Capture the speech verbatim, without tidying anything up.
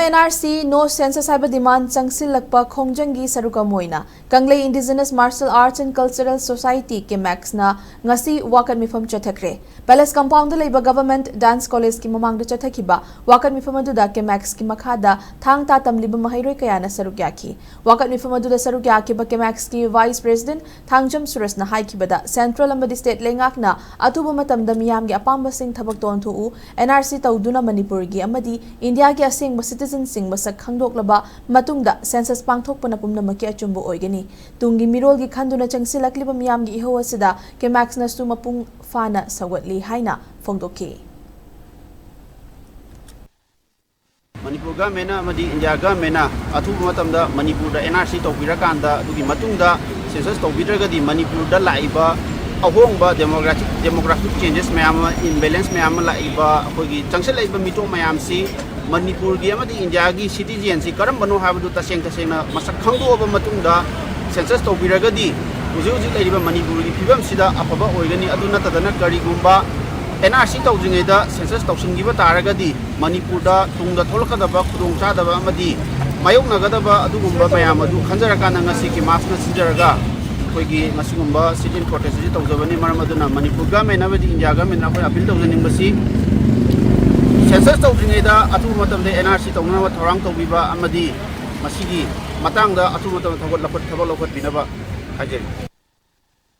And R C No Census ꯍꯥꯏꯕ demand ꯆꯪꯁꯤꯜꯂꯛꯄ ꯈꯣꯡꯖꯪꯒꯤ ꯁꯔꯨꯛ ꯑꯃ ꯑꯣꯏꯅ ꯀꯪꯂꯩ Indigenous Martial Arts and Cultural Society, ꯀꯦꯃꯦꯛꯁꯅ ꯉꯁꯤ ꯋꯥꯀꯠ ꯃꯤꯐꯝ ꯆꯠꯊꯈ꯭ꯔꯦ꯫ Palace Compoundꯗ ꯂꯩꯕ Government Dance Collegeꯀꯤ ꯃꯃꯥꯡꯗ ꯆꯠꯊꯈꯤꯕ ꯋꯥꯀꯠ ꯃꯤꯐꯝ ꯑꯗꯨꯗ ꯀꯦꯃꯦꯛꯁꯀꯤ ꯃꯈꯥꯗ ꯊꯥꯡ ꯇꯥ ꯇꯝꯂꯤꯕ ꯃꯍꯩꯔꯣꯏ ꯀꯌꯥꯅ ꯁꯔꯨꯛ ꯌꯥꯈꯤ꯫ ꯋꯥꯀꯠ ꯃꯤꯐꯝ ꯑꯗꯨꯗ ꯁꯔꯨꯛ ꯌꯥꯈꯤꯕ ꯀꯦꯃꯦꯛꯁꯀꯤ Vice President ꯊꯥꯡꯖꯝ ꯁꯨꯔꯦꯁꯅ ꯍꯥꯏꯈꯤꯕꯗ, Central ꯑꯃꯗꯤ State ꯂꯩꯉꯥꯛꯅ ꯑꯊꯨꯕ ꯃꯇꯝꯗ ꯃꯤꯌꯥꯝꯒꯤ ꯑꯄꯥꯝꯕꯁꯤꯡ ꯊꯕꯛꯇ ꯑꯣꯟꯊꯣꯛꯎ, ꯑꯦꯟ ꯑꯥꯔ ꯁꯤ ꯇꯧꯗꯨꯅ ꯃꯅꯤꯄꯨꯔꯒꯤ ꯑꯃꯗꯤ ꯏꯟꯗꯤꯌꯥꯒꯤ ꯑꯁꯦꯡꯕ citizenꯁꯤꯡ ꯃꯁꯛ ꯈꯪꯗꯣꯛꯂꯕ ꯃꯇꯨꯡꯗ census ꯄꯥꯡꯊꯣꯛꯄꯅ ꯄꯨꯝꯅꯃꯛꯀꯤ ꯑꯆꯨꯝꯕ ꯑꯣꯏꯒꯅꯤ꯫ ꯇꯨꯡꯒꯤ ꯃꯤꯔꯣꯜꯒꯤ ꯈꯟꯗꯨꯅ ꯆꯪꯁꯤꯜꯂꯛꯂꯤꯕ ꯃꯤꯌꯥꯝꯒꯤ ꯏꯍꯧ ꯑꯁꯤꯗ ꯀꯦꯃꯦꯛꯁꯅꯁꯨ ꯃꯄꯨꯡ ꯐꯥꯅ ꯁꯧꯒꯠꯂꯤ ꯍꯥꯏꯅ ꯐꯣꯡꯗꯣꯛꯈꯤ꯫ ꯃꯅꯤꯄꯨꯔ ꯒꯚꯔꯟꯃꯦꯟꯅ ꯑꯃꯗꯤ ꯏꯟꯗꯤꯌꯥ ꯒꯚꯔꯟꯃꯦꯟꯅ ꯑꯊꯨꯕ ꯃꯇꯝꯗ ꯃꯅꯤꯄꯨꯔꯗ ꯑꯦꯟ ꯑꯥꯔ ꯁꯤ ꯇꯧꯕꯤꯔꯀꯥꯟꯗ, ꯑꯗꯨꯒꯤ ꯃꯇꯨꯡꯗ census ꯇꯧꯕꯤꯗ꯭ꯔꯒꯗꯤ ꯃꯅꯤꯄꯨꯔꯗ ꯂꯥꯛꯏꯕ ꯑꯍꯣꯡꯕ demographic, demographic changes ꯃꯌꯥꯝ ꯑꯃ, imbalance ꯃꯌꯥꯝ ꯑꯃ ꯂꯥꯛꯏꯕ, ꯑꯩꯈꯣꯏꯒꯤ ꯆꯪꯁꯤꯜꯂꯛꯏꯕ ꯃꯤꯇꯣꯞ ꯃꯌꯥꯝꯁꯤ ꯃꯅꯤꯄꯨꯔꯒꯤ ꯑꯃꯗꯤ ꯏꯟꯗꯤꯌꯥꯒꯤ citizenꯁꯤ ꯀꯔꯝꯕꯅꯣ ꯍꯥꯏꯕꯗꯨ ꯇꯁꯦꯡ ꯇꯁꯦꯡꯅ ꯃꯁꯛ ꯈꯪꯗꯣꯛꯑꯕ ꯃꯇꯨꯡꯗ census ꯇꯧꯕꯤꯔꯒꯗꯤ ꯍꯧꯖꯤꯛ ꯍꯧꯖꯤꯛ ꯂꯩꯔꯤꯕ ꯃꯅꯤꯄꯨꯔꯒꯤ ꯐꯤꯕꯝꯁꯤꯗ ꯑꯐꯕ ꯑꯣꯏꯒꯅꯤ꯫ ꯑꯗꯨ ꯅꯠꯇꯗꯅ ꯀꯔꯤꯒꯨꯝꯕ ꯑꯦꯟ ꯑꯥꯔ ꯁꯤ ꯇꯧꯗ꯭ꯔꯤꯉꯩꯗ census ꯇꯧꯁꯤꯟꯈꯤꯕ ꯇꯥꯔꯒꯗꯤ ꯃꯅꯤꯄꯨꯔꯗ ꯇꯨꯡꯗ ꯊꯣꯛꯂꯛꯀꯗꯕ ꯈꯨꯗꯣꯡꯆꯥꯗꯕ ꯑꯃꯗꯤ ꯃꯥꯌꯣꯛꯅꯒꯗꯕ ꯑꯗꯨꯒꯨꯝꯕ ꯃꯌꯥꯝ ꯑꯗꯨ ꯈꯟꯖꯔꯀꯥꯟꯗ ꯉꯁꯤ ꯀꯦꯃꯥꯛꯁꯅ ꯁꯤꯟꯖꯔꯒ ꯑꯩꯈꯣꯏꯒꯤ ꯉꯁꯤꯒꯨꯝꯕ sit-in protest ꯑꯁꯤ ꯇꯧꯖꯕꯅꯤ꯫ ꯃꯔꯝ ꯑꯗꯨꯅ ꯃꯅꯤꯄꯨꯔ ꯒꯚꯔꯟꯃꯦꯟ ꯑꯃꯗꯤ ꯏꯟꯗꯤꯌꯥ ꯒꯚꯔꯟꯃꯦꯟꯅ ꯑꯩꯈꯣꯏꯅ appeal ꯇꯧꯖꯅꯤꯡꯕꯁꯤ, census ꯇꯧꯗ꯭ꯔꯤꯉꯩꯗ ꯑꯊꯨꯕ ꯃꯇꯝꯗ ꯑꯦꯟ ꯑꯥꯔ ꯁꯤ ꯇꯧꯅꯅꯕ ꯊꯧꯔꯥꯡ ꯇꯧꯕꯤꯕ ꯑꯃꯗꯤ ꯃꯁꯤꯒꯤ ꯃꯇꯥꯡꯗ ꯑꯊꯨꯕ ꯃꯇꯝꯗ ꯊꯕꯛ ꯂꯧꯈꯠ-, ꯊꯕꯛ ꯂꯧꯈꯠꯄꯤꯅꯕ ꯍꯥꯏꯖꯔꯤ꯫